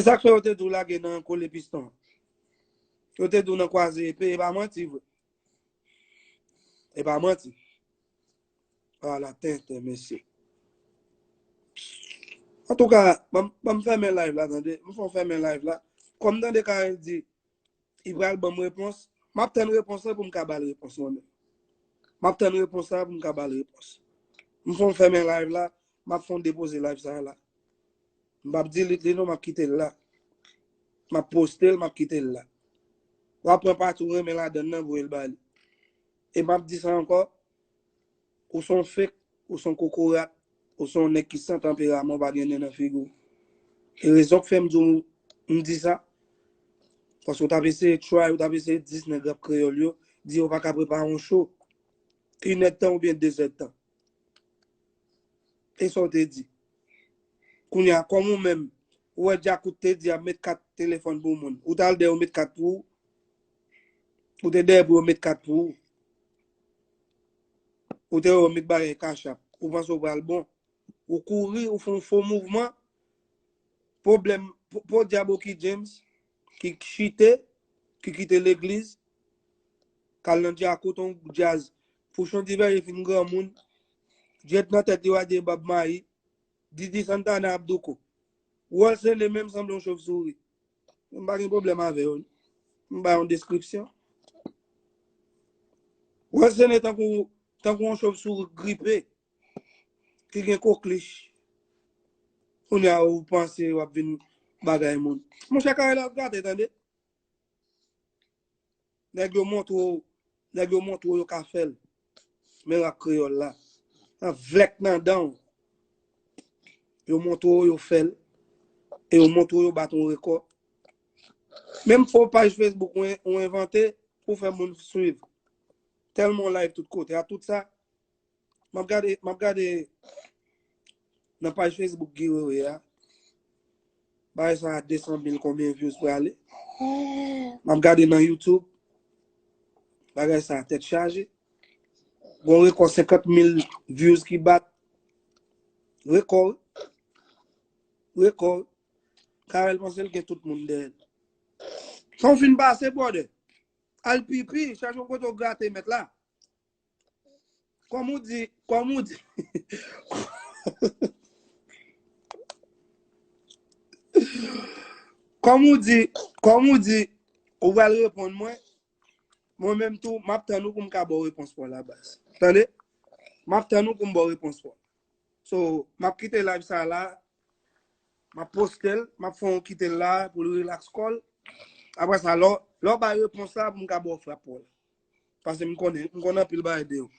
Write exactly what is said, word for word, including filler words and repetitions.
Se sa k fè yo te di w lage nan kole piston. Yo te di w nan kwaze epe, e pa manti vre. E pa manti. Ala tenten, mesye. Antouka, ban m fèmen live la, tande. M fè w fèmen live la. Kòm tande Karel di, li pral ban m repons. M ap tann repons la pou m ka ba l repons mwen menm. M ap tann repons la pou m ka ba l repons. M fè w fèmen live la, m ap fè w depoze live sa la. M p ap delete li non, m ap kite l la. M ap poste l, m ap kite l la. W ap pran pati w renmen ladan l nan, voye l ba li. E m ap di sa ankò, ou se yon fake, ou se yon kokorat, ou se yon nèg ki san tanperaman, ou pa gen nen nan figi w. E rezon k fè m di w, m di sa, paske w t ap eseye try, w t ap eseye dis nèg rap kreyòl yo, di yo pa ka prepare yon show. Inèdtan oubyen dezèdtan. E sa w te di. Kounye a, kòm ou menm, ou wè Djakout te di ap met kat telefòn pou moun. Ou t al dèyè yo met kat pou ou. Ou te dèyè pou yo met kat pou ou. Ou te wè yo met bagay Cash App. Ou panse w pral bon. Ou kouri, ou fè yon fo mouvman. Pwoblèm, po, po dyab Oky James, ki chite, ki kite legliz, k al nan Djakout, yon djaz. Pouchon Divèje fin granmoun. Djèt nan tèt li, w a di Bob Marley. Didi Santana ap douko. Wòl Sene menm sanble yon chofsouri. M pa gen pwoblèm avè yo. M ba yon deskripsyon. Wòl Sene tankou, tankou yon chofsouri gripe ki gen koklich. Kounye a ou panse w ap vin bagay moun. Monchè Karel ap gate, tande. Nèg yo montre w, nèg yo montre w yo ka fè l. Men rap kreyòl la. Nan vlèk nan dan w. Yo montre w yo fè l. E yo montre w yo bat yon rekò. Menm fo paj Facebook ou en-, ou envante pou fè moun swiv. Tèlman w live tout kote. A tout sa, m ap gade, m ap gade nan paj Facebook Guy Wewe a. Bagay sa a de san mil konbyen views prale. M ap gade nan YouTube. Bagay sa a tèt chaje. Gon rekò senkant mil views ki bat. Rekò. Rekò. Karel panse l gen tout moun dèyè l. Sa w fin pase, brother. Al pipi, chache yon kote w grate mèt la. Kòm ou di, kòm ou di, kòm ou di, kòm ou di, ou pral reponn mwen, mwen menm tou, m ap tann ou pou m ka ba w repons pa w la, baz. Tande? M ap tann ou pou m ba w repons pa w. So, m ap kite live sa la, m ap poste l, m ap fè w kite l la pou l relax kò l. Apre sa, lè w, lè w bay repons la, pou m ka ba w frap pa w la. Paske m konnen, m konnen anpil bagay de ou.